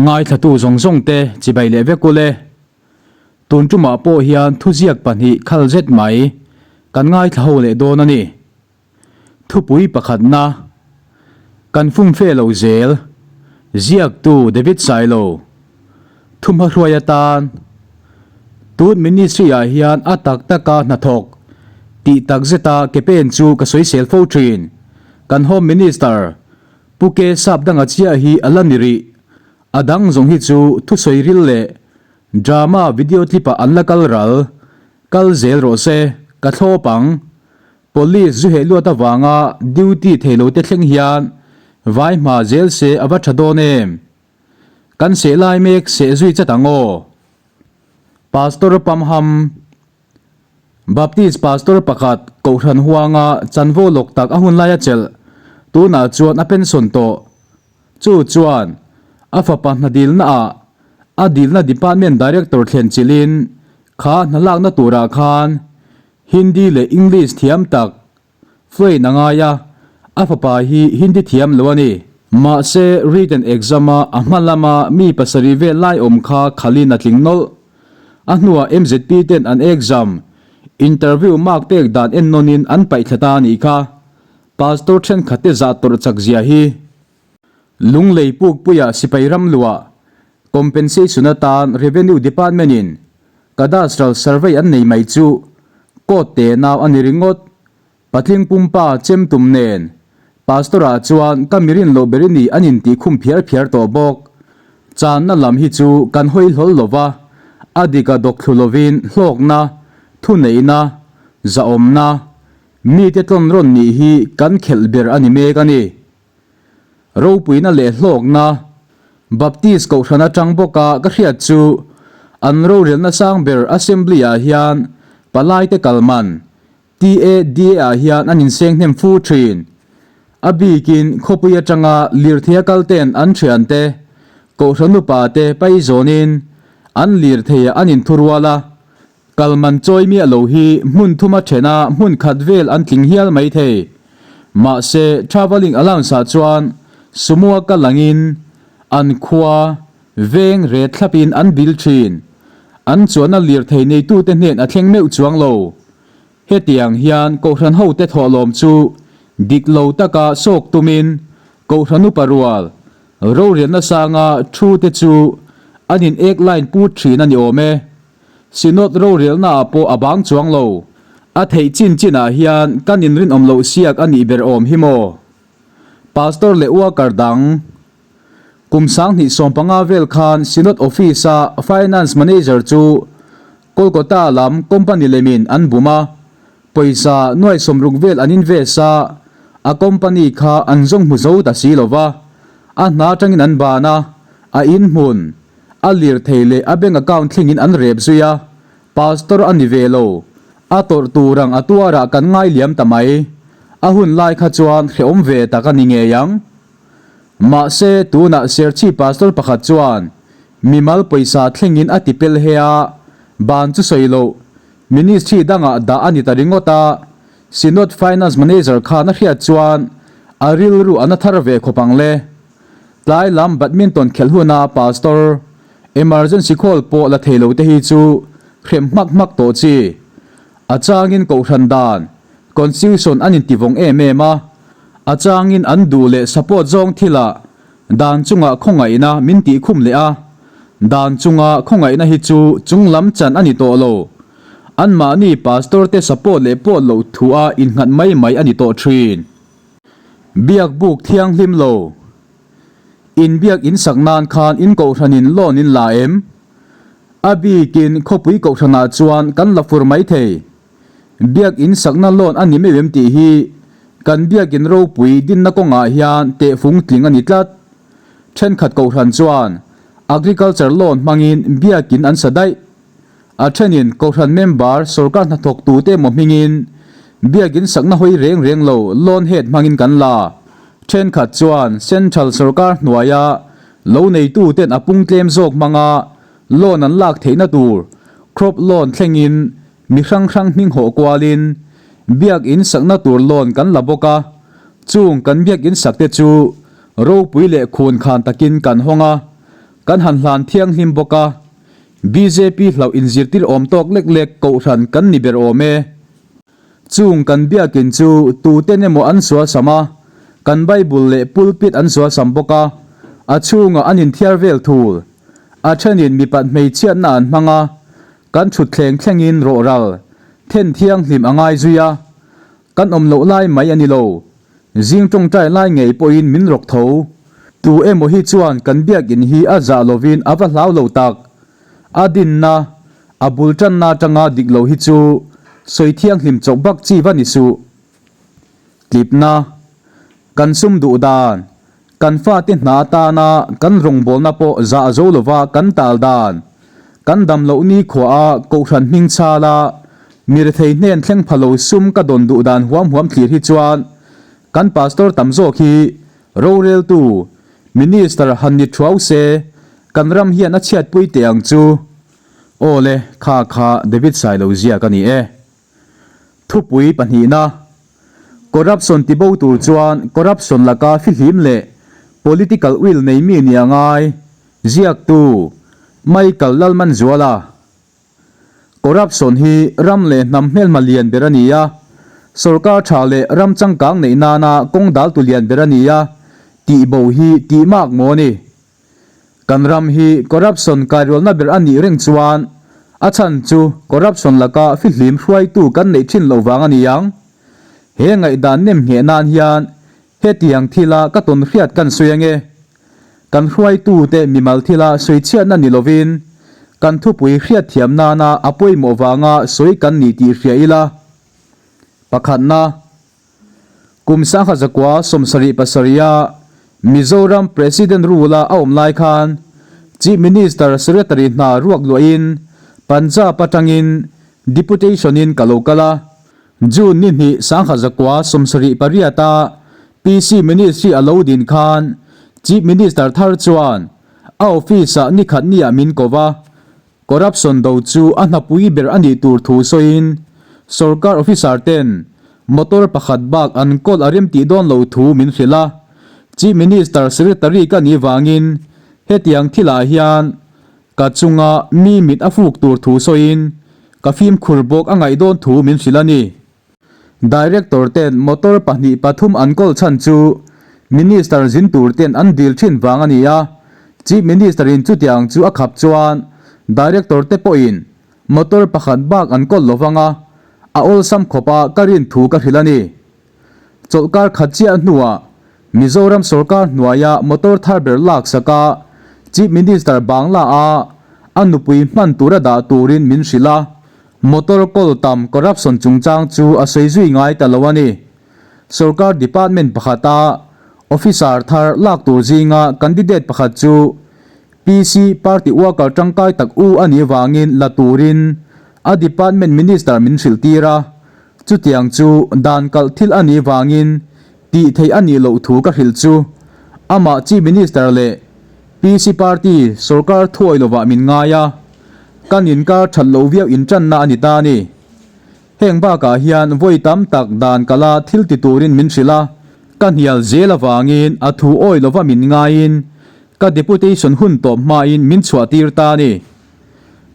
Ngaithlatu zawng zawng te chibai leh vek ule. Tun tumah pawh hian thuziak pahnih khal zet mai kan ngaithla ho leh dawn a ni. Thupui pakhatna, Kan fumfe lo zel, ziaktu David Sailo, Thumhahruai atan, Tun ministry-ah hian a tak taka hnathawk tih tak zeta ke pen chu ka sawisel fo thin. Kan Home Minister Pu Ke Sapdanga chiah hi a la ni rih. A dang zawng hi chu thusawi ril leh drama video clip-ah an la kal ral. Kal zel rawh se, ka thlawp ang. Police zu heh luat avanga duty thei lo te thleng hian vai hma zel se a va tha dawn em? Kan seh lai mek seh zui chat ang aw. Pastor Pamham, Baptist Pastor pakhat Kohhran huanga chanvo lawk tak a hun laia chelh tunah chuan a pension tawh. Chu chuan a fapa hna dilna ah a dilna department director thlen chilhin kha hna lakna turah khan Hindi leh English thiam tak fluent a ngai a, a fapa hi Hindi thiam lo a ni. Mahse, written exam-a a hma lama mi pasarih vel lai awm kha khalin a tling nawlh. A hnuah MZP ten an exam, interview mark pek dan en nawnin an paih thla ta a nih kha. Pastor thenkhat te zah tawrh chak zia hi. Lunglei pukpuia sipai ram luah compensation atan Revenue Department-in Cadastral survey an nei mai chu court te nau a ni ringawt. Patling pumpa chem tum nen Pastor ah chuan ka mirin loh ber i ni an intih khum phiar phiar tawh bawk. Channa lam hi chu kan hawi hlawl lo va, a dik a dawk thlu lovin hlawkna, thuneihna, zahawmna, mite tlawn rawn nih hi kan khelh ber a ni mek a ni. Ropuina leh hlawkna Baptist Kohhran atang bawka ka hriat chu an rorelna sang ber Assembly ah hian palaite kal man TADA ah hian an inseng hnem fu thin. A bikin khawpui atanga lirtheia kal ten an thiante Kohhran upa te paizawnin an lirtheiah an inthurual a, Kal man chawi miah lo hi hmun thuma thena hmun khat vel an tling hial mai thei. Mahse, travelling allowance ah chuan sumo a kal angin an khua, veng ret thlapin an bil thin. An chuanna lirthei neitute hnen a thleng meuh chuang lo. Hetiang hian Kohhran hote thawhlawm chu dik lo taka sawk tumin Kohhran upa rual, rorelna sanga thu te chu an in ek line put thin a ni awm e. Synod rorelna ah pawh a bang chuang lo. A theih chin chin ah hian kan inrinawm loh siak a nih ber awm hi maw? Pastor leh worker dang kum 2015 vel khan Synod Office a Finance Manager chu Kolkata lam company lemin an bum a, pawisa nuai 60 vel an invest a, a company kha an zawng hmu zo ta si lova, a hna atangin an ban a, a inhmun. A lirthei leh a bank account thlengin an rep zui a, pastor a ni ve lo. A tawrh tur ang a tuarah kan ngai liam ta mai. A hun lai kha chuan hrehawm ve tak a ni ngei ang. Mahse, tunah Serchhi pastor pakhat chuan mimal pawisa thlengin a ti pel he a, ban chu sawi loh, ministry dangah dah a ni ta ringawt a, Synod Finance Manager khan a hriat chuan a rilru a na thar ve khawp ang le. Tlai lam badminton khelh huna pastor emergency call pawh la thei lo te hi chu hrem hmak hmak tawh chi. A changin kohhran dan, constitution an intivawng em em a, a changin an duh leh support zawng thilah dan chungah khawngaihna min tih khum leh a, dan chunga khawngaihna hi chu chung lam chan a ni tawh lo. Anmahni pastor te support leh pawh loh thuah innghat mai mai a ni tawh thin. Biak buk thianghlim lo. In biak in sak nan khan in kohhran in loan in la em? A bikin khawpui kohhran ah chuan kan la fur mai thei. Biak in sakna loan a ni meuh em tih hi kan biak in ropui dinna kawngah hian tehfung tling a ni tlat. Thenkhat kohhran chuan agriculture loan hmangin biak in an sa daih. A thenin Kohhran member sorkar hnathawk tute emaw hmingin biakin sakna hawi reng reng lo loan head hmangin kan la. Thenkhat chuan Central sorkar hnuaia lo neituten a pung tlem zawk hmanga loan an lak theihna tur crop loan thlengin mi hrang hrang hming hawh kualin biakin sakna tur loan kan la bawk a. Chung kan biakin sakte chu ropui leh khun khan takin kan hawng a. Kan han hlan thianghlim bawk a, bjp hlauh inzirtir awm tawk lek lek kohhran kan ni ber awm e. Chung kan biakin chu tuten emaw an sual sam a, kan Bible leh pulpit an sual sam bawk a, a chhungah an inthiar vel thul. A thenin mipat hmeichhiatna an hmang a, kan thutthleng thlengin rawhral then thianghlim a ngai zui a, kan awm loh lai mai a ni lo. Zing tawngtai lai ngei pawhin min rawk tho. Tu emaw hi chuan kan biakin hi a zah lovin a va hlau lo tak. A dinna, a bul tanna atanga dik lo hi chu sawi thianghlim chawp bak chi va ni suh. Tlipna, Kan sum duh dan, kan fate hna atana kan rawngbawlna pawh zah zo lova kan tal dan, kan dam loh ni khuaah kohhran hming chhala mi rethei hnen thleng pha lo sum ka dawn duh dan huam huam thlir hi chuan kan pastor tam zawk hi roreltu Minister han ni thuau se kan ram hian a chhiatpui teh ang chu. Aw le, kha kha David Sailo ziak a ni e. Thupui pahnihna, Corruption ti bo tur chuan corruption laka fihlim leh political will nei mi nia ngai, ziaktu Michael Lalmanzuala. Corruption hi ram leh hnam hmelhma lian ber a ni a, sorkar tha leh ram changkang neih nana kawng daltu lian ber a ni a, tihbo hi tih mak maw ni? Kan ram hi corruption kairualna ber a nih reng chuan a chhan chu corruption laka fihlim hruaitu kan neih thin loh vang a ni ang. He ngaihdan nem ngheh nan hian hetiang thila ka tawn hriat kan sawi ange. Kan hruaitute mimal thila sawichhiatna ni lovin kan thupui hriatthiam nana a pawimawh vanga sawi kan ni tih hria ila. Pakhatna, Kum sangha zakua 77 a Mizoram President rule-a a awm lai khan Chief Minister Secretary hna ruak luahin Punjab atangin Deputation-in ka lo kal a. June ni hnih 1978 a PC Ministry a lo din khan Chief Minister thar chuan a office-ah ni khat niah min ko va, corruption do chu a hnapui ber a nih tur thu sawiin sorkar officer ten motor pakhat bak an kawl a rem tih dawn lo thu min hrilh a. Chief Minister Secretary ka nih vangin hetiang thilah hian Ka chunga mi mit a fuk tur thu sawiin ka fimkhur bawk a ngaih dawn thu min hrilh a ni. Director ten motor pahnih pathum an kawl chhan chu Minister zin tur ten an dil thin vang a ni a, Chief Minister in chutiang chu a khap chuan Director te pawhin motor pakhat bak an kawl lo vang a, a awlsam khawp a ka rin thu ka hrilh a ni. Chawlhkar khat chiah hnuah Mizoram sorkar hnuaia motor thar ber laksak a Chief Minister Bangla a a nupui hman tura dah turin min hrilh a, motor kawl tam corruption chungchang chu a sawi zui ngai ta lo a ni. Sorkar department pakhata officer thar lak tur zinga candidate pakhat chu PC party worker tangkai tak u a nih vangin la turin a department minister min hrilh tir a, Chutiang chu dan kalh thil a nih vangin tih theih a nih loh thu ka hrilh chu amah Chief Minister leh PC Party sorkar thuawi lovah min ngai a, kan inkar that loh viau intanna a ni ta a ni. Heng bakah hian vawi tam tak dan kalha thil ti turin min hrilh a, ka hnial zel avangin a thu awi lova min ngaiin ka deputation hun tawp hmain min chhuahtir ta a ni.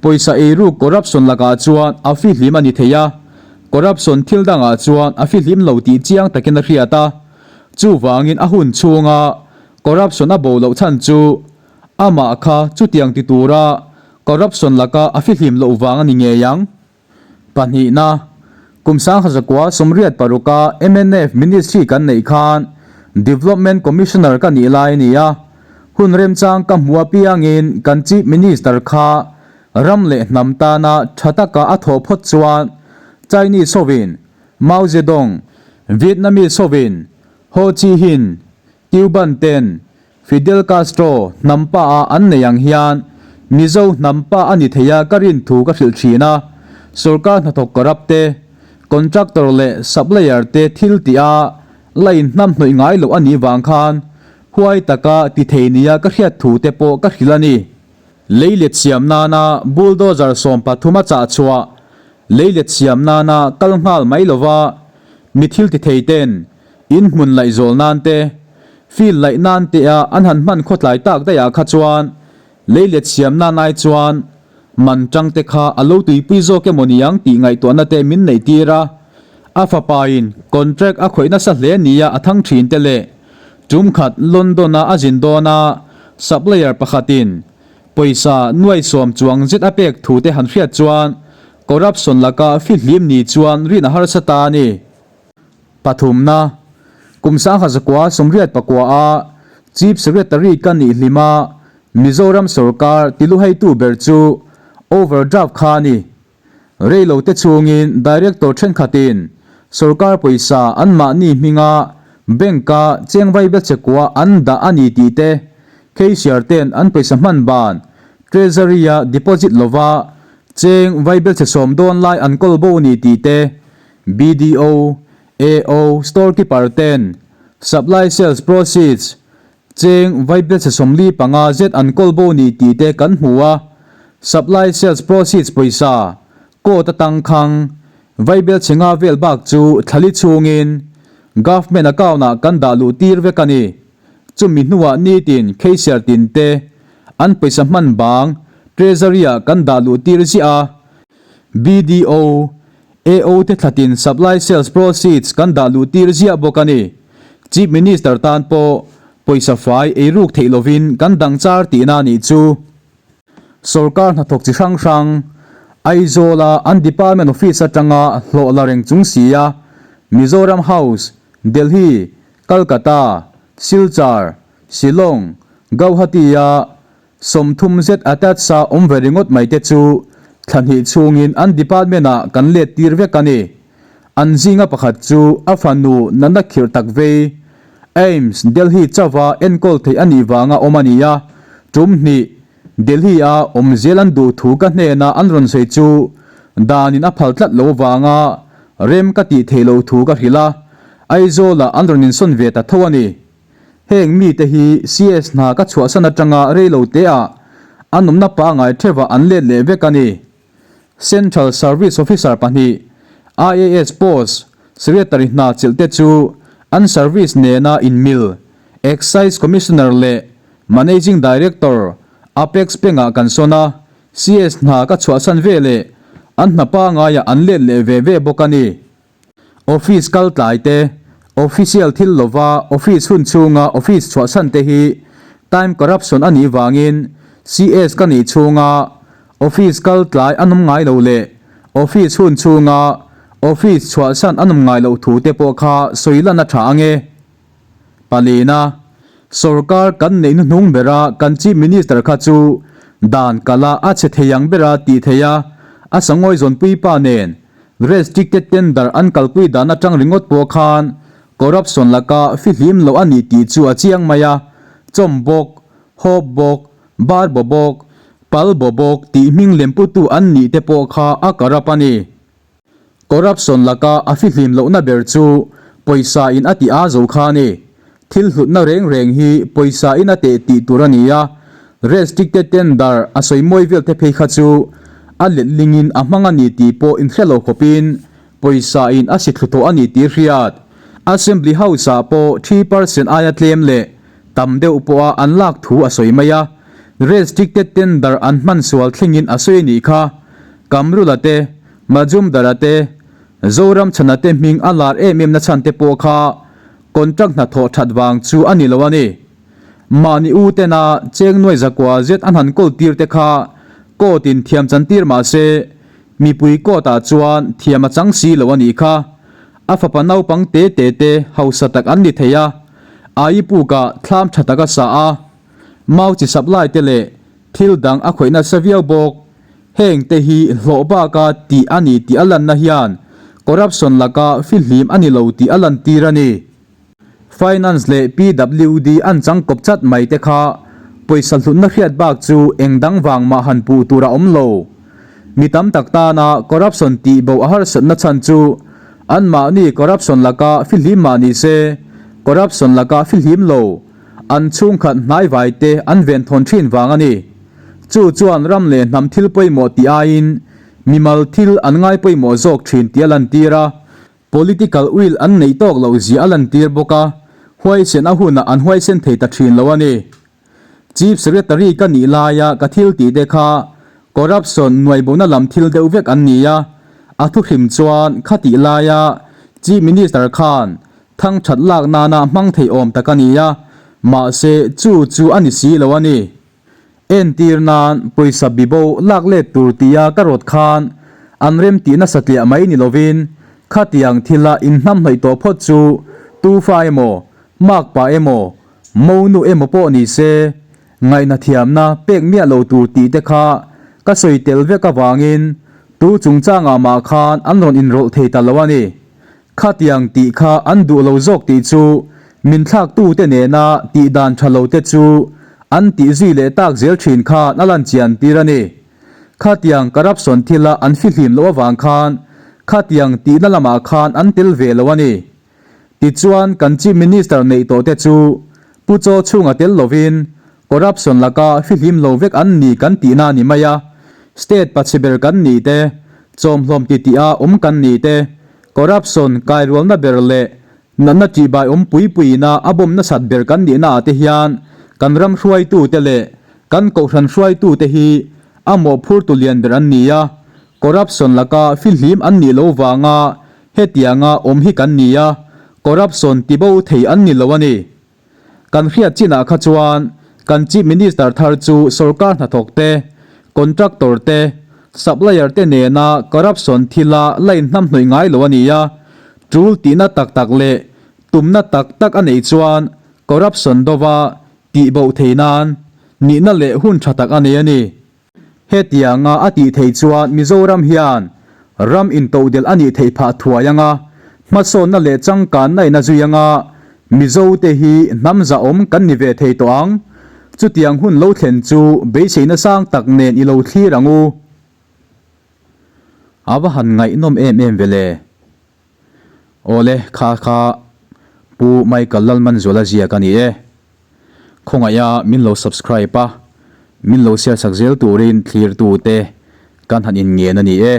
Pawisa eiruk corruption lakah chuan a fihlim a ni thei a, corruption thil dangah chuan a fihlim lo tih chiang takin a hriat a. Chuvangin a hun chhunga corruption a bo loh chhan chu amah kha chutiang ti tura corruption laka a fihlim loh vang a ni ngei ang. Pahnihna, kum 1986-a mnf Ministry kan neih khan Development Commissioner ka nih lai a ni a, hun remchang ka hmu apiangin kan Chief Minister kha ram leh hnam tana tha taka a thawh phawt chuan Chinese hovin Mao Zedong, Vietnamese hovin Ho Chi Hin, Cuban ten Fidel Castro hnam pa a an nei ang hian Mizo hnam pa a ni thei a ka rin thu ka hrilh thin a, sorkar hnathawk corrupt te, contractor leh supplier te thil tih a la inhnam hnawih ngai loh a nih vang khan huai taka ti thei nia ka hriat thu te pawh ka hrilh a ni. Leilet siam nana bulldozer 13 a chah chhuah leilet siam nana kal nghal mai lova mi thil ti thei ten In hmun laihzawl nan te, field laih nan te a an han hman khawtlai tak daih ah kha chuan. Leilet siam nan ai chuan man tang te kha a lo tuipui zawk emaw niang tih ngaihtuahna te min neih tir a. A fapain contract a khawih nasa hle nia a thang thin te leh tum khat London-a a zin dawn a supplier pakhatin pawisa nuaisawm chuang zet a pek thu te han hriat chuan corruption laka fihlim ni chuan rin a harsa ta a ni. Pathumna, Kum 1900 sakua a Chief Secretary ka nih hlim a, Mizoram sorkar tiluheitu ber chu overdraft kha a ni. Reilo te chhungin Director thenkhatin sorkar pawisa anmahni hminga bank-a cheng vaibel chekua an dah a ni tih te, cashier ten an pawisa hman ban Treasury-a deposit lova cheng vaibel che sawm dawn lai an kawl bo ni tih te, BDO, AO, Store Keeper ten Supply Sales Proceeds cheng vaibelchhe 45 zet an kawl bo ni tih te kan hmu a, Supply Sales Proceeds pawisa court atang khang vaibelchhe nga vel bak chu thlali chhungin Government account ah kan dah luh tir vek a ni. Chumi hnuah nitin cashier tin te an pawisa hman bang Treasury ah kan dah luh tir ziah a, BDO, AO te thlatin Supply Sales Proceeds kan dah luh tir ziah bawk a ni. Chief Minister tan pawh pawisa fai ei ruk theih lovin kan dang char tihna a nih chu. Sorkar hnathawk chi hrang hrang, Aizawl-a an Department Office atanga hlawh la reng chung sia Mizoram House, Delhi, Calcutta, Silchar, Shillong, Gauhati-a 30 zet attach a awm ve ringawt mai te chu thla hnih chhungin an department ah kan let tir vek a ni. An zinga pakhat chu a fanu natna khirh tak vei, AIIMS Delhi chauva enkawl theih a nih vanga awm a ni a, tum hnih Delhi a awm zel an duh thu ka hnena an rawn sawi chu danin a phal tlat lo vanga rem ka tih theih loh thu ka hrilh a, Aizawl ah an rawn insawn ve ta tho a ni. Heng mite hi CS hna ka chhuahsan atanga reilo te ah an awmna pangai theuhah an let leh vek a ni. Central Service Officer pahnih, IAS post, Secretary hna chilh te chu an service nena inmil Excise Commissioner leh Managing Director, Apex Bank-ah kan sawn a, CS hna ka chhuahsan veleh an hna pangaiah an let leh ve ve bawk a ni. Office kal tlai te, official thil lova office hun chhunga office chhuahsan te hi time corruption a nih vangin CS ka nih chhunga office kal tlai an awm ngai lo leh office hun chhunga office chhuahsan an awm ngai loh thu te pawh kha sawi lan a tha ang e. Palina, Sorkar kan neih hnuhnung bera kan Chief Minister kha chu dan kala a chhe thei ang bera tih theih a, a sangawi zawnpui pa nen restricted tender an kalpui dan atang ringawt pawh khan corruption laka fihlim loh a ni tih chu a chiang mai a, chawm bawk, hawp bawk, bar baw bawk, pal baw bawk tih hming lemputu an nih te pawh kha a corrupt a ni. Corruption laka a fihlim lohna ber chu pawisa in a ti a zo kha a ni. Thil hlutna reng reng hi pawisa in a teh tih tur a ni a, restricted tender a sawi mawi vel te phei kha chu a letling in a hmang a ni tih pawh inhre lo khawpin pawisa in a si thlu tawh a ni tih hriat. Assembly House ah pawh 3% aia tlem leh tam deuh pawha an lak thu a sawi mai a, restricted tender an hman sual thlengin a sawi a nih kha. Kamrula te Majumdar-a te, Zoramchhana te hming a lar em em na chhan te pawh kha contract hnathawh that vang chu a ni lo a ni. Mahni u tena cheng nuai zakua zet an han kawl tir te kha court in thiam chan tir mah se mipui court ah chuan thiam a chang si lo a nih kha. A fapa naupang te te te hausa tak an ni thei a, Aipuk-ah thlam tha tak a sa a, mau chi supply te leh thil dang a khawih nasa viau bawk. Heng te hi hlawh baka tih a ni tih a lanna hian corruption laka fihlim a ni lo tih a lantir a ni. Finance leh PWD an chang kawp chat mai te kha pawisa hlutna hriat bak chu eng dang vang mah han puh tur a awm lo. Mi tam tak tana corruption tih bo a harsatna chhan chu anmahni corruption laka fihlim mah ni se corruption laka fihlim lo an chhungkhat hnaivai te an venthawn thin vang a ni. Chu chuan ram leh hnam thil pawimawh tih aiin mimal thil an ngai pawimawh zawk thin tih a lantir a, political will an neih tawk loh zia a lantir bawk a, huaisen a hunah an huaisen thei ta thin lo a ni. Chief Secretary ka nih laia ka thil tih te kha corruption nuaibona lam thil deuh vek an ni a, a thuhrim chuan khatih laia Chief Minister khan thangthat lak nana hmang thei awm tak a ni a, mahse chu chu a ni si lo a ni. Entir nan pawisa bibo lak let tur tia ka rawt khan an rem tih nasa tliah mai ni lovin khatiang thila inhnamhnawih tawh phawt chu tufa emaw, makpa emaw, monu emaw pawh ni se ngaihna thiamna pek miah lo tur tih te kha ka sawi tel vek avangin tu chungchangah mah khan an rawn inrawlh thei ta lo a ni. Khatiang tih kha an duh lo zawk tih chu min thlaktute nena tih dan tha lo te chu an tih zui leh tak zel thin khan a lan chian tir a ni. Khatiang corruption thila an fihlim loh avang khan khatiang tihna lamah khan an tel ve lo a ni. Tichuan kan Chief Minister neih tawh te chu Pu Chaw chhunga tel lovin corruption laka fihlim lo vek an ni kan tihna a ni mai a. State pachhe ber kan nih te, chawmhlawm titiha awm kan nih te, corruption kairualna ber leh natna tihbai awm pui puiina a bawm nasat ber kan nihna ah te hian kan ram hruaitute leh kan kohhran hruaitute hi a mawhphurtu lian ber an ni a, corruption laka fihlim an nih lo vanga Hetianga awm hi kan ni a, corruption tibo thei an ni lo a ni. Kan hriat chinah kha chuan kan Chief Minister thar chu sorkar hnathawk te, contractor te, supplier te nena corruption thila la inhnamhnawih ngai lo a ni a, tul tihna tak tak leh tumna tak tak a neih chuan corruption dova tihbo thei nan nihna leh hun tha tak a nei a ni. Hetianga a tih theih chuan Mizoram hian ram intodelh a nih theih phah thuai anga, hmasawnna leh changkanna in a zui anga, Mizote hi hnam zahawm kan ni ve thei tawh ang. Chutiang hun lo thlen chu beiseina sang tak nen i lo thlir ang u. A va han ngaihnawm em em ve le. Awle, kha kha Pu Michael Lalmanzuala ziak a ni e. Khawngaiha min lo subscribe a, min lo share sak zel turin thlirtute kan han inngen a ni e.